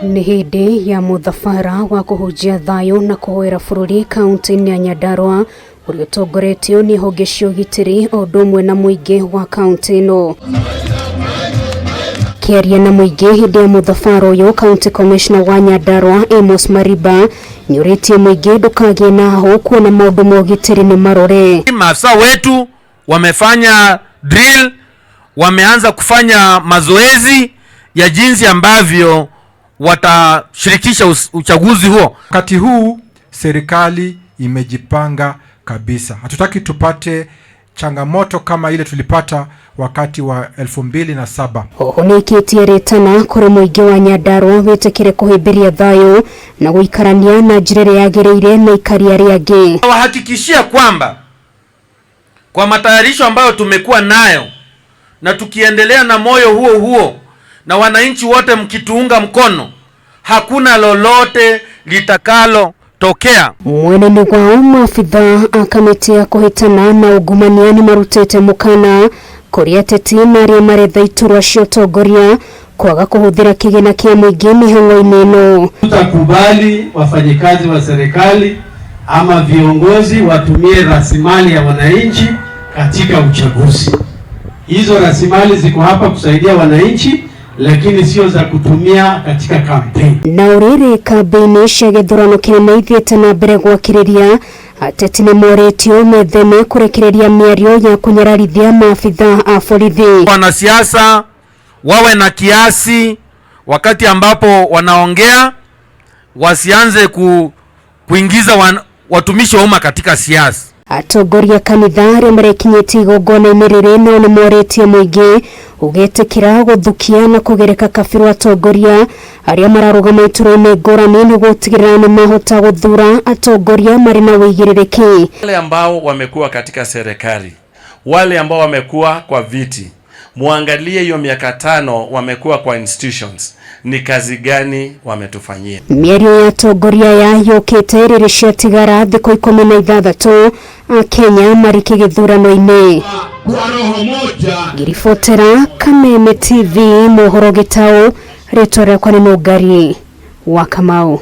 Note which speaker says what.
Speaker 1: Nĩ hĩndĩ ya mũthabara wa kũhunjia thayũ na kũhoera bũrũri kaunti-inĩ ya Nyandarua ũrĩa ũtongoretio nĩ honge cia ũgitĩri o ũndũ ũmwe na mũingĩ wa kaunti ĩno. Kĩaria na mũingĩ hĩndĩ ya mũthabara ũyũ, County Commissioner wa Nyandarua Amos Mariba nĩũrĩtie mũingĩ ndũkagĩe na hahũ kuona maũndũ ma ũgitĩri nĩ marore.
Speaker 2: Maafisa wetu wamefanya drill, wameanza kufanya mazoezi ya jinsi ambavyo watashirikisha uchaguzi huo.
Speaker 3: Wakati huu serikali imejipanga kabisa, hatutaki tupate changamoto kama ile tulipata wakati wa 2007.
Speaker 1: Oho nĩĩkĩtie rĩtana kũrĩ mũingĩ wa Nyandarua wĩtĩkĩre kũhĩmbĩria thayũ na gũikarania na njĩra ĩrĩa yagĩrĩire na aikari arĩa angĩ.
Speaker 2: Wahakikishia kwamba kwa matayarisho ambayo tumekuwa nayo na tukiendelea na moyo huo huo na wananchi wote mkituunga mkono, hakuna lolote litakalo tokea.
Speaker 1: Mwena-inĩ wao maabithaa a kamĩtĩ ya kũhĩtana na ungumania nĩ marutĩte mũkana kũrĩ ateti na arĩa maretha iturwa cia ũtongoria kwaga kũhũthĩra kĩgĩna kĩa mũingĩ mĩhang'o-inĩ ĩno.
Speaker 4: Tutakubali wafanyikazi wa serikali ama viongozi watumie rasilimali ya wananchi katika uchaguzi. Hizo rasilimali ziko hapa kusaidia wananchi, lakini sio za kutumia katika kampeni.
Speaker 1: Na ũrĩrĩ kambĩini cia gĩthurano kĩnene ithiĩte na mbere gwakĩrĩria, ateti nĩ morĩtio metheme kũrekereria mĩario ya kũnyararithia maabithaa a borithi.
Speaker 2: Wanasiasa wawe na kiasi wakati ambapo wanaongea, wasianze kuingiza watumishi wa umma katika siasa.
Speaker 1: Atongoria kanitha arĩa marekinyĩtie igongona-inĩ rĩrĩ nao nĩ morĩtie mũingĩ ũgetĩkĩra gũthukia na kũgereka kabirũ atongoria arĩa mararũgama iturwa-inĩ ngũrani nĩguo gũtigĩrĩra nĩ mahota gũthura atongoria marĩ na ũigĩrĩrĩki.
Speaker 5: Wale ambao wamekuwa katika serikali, wale ambao wamekuwa kwa viti, muangalie hiyo miaka 5 wamekuwa kwa institutions, ni kazi gani wametufanyia?
Speaker 1: Mĩario ya atongoria aya yũkĩte rĩrĩ ciatigara thikũ 16 Akenya marĩkie gĩthurano-inĩ. Ngĩribotera Kameme TV mohoro gĩtaũ, rĩtwa rĩakwa nĩ Nũngari wa Kamau.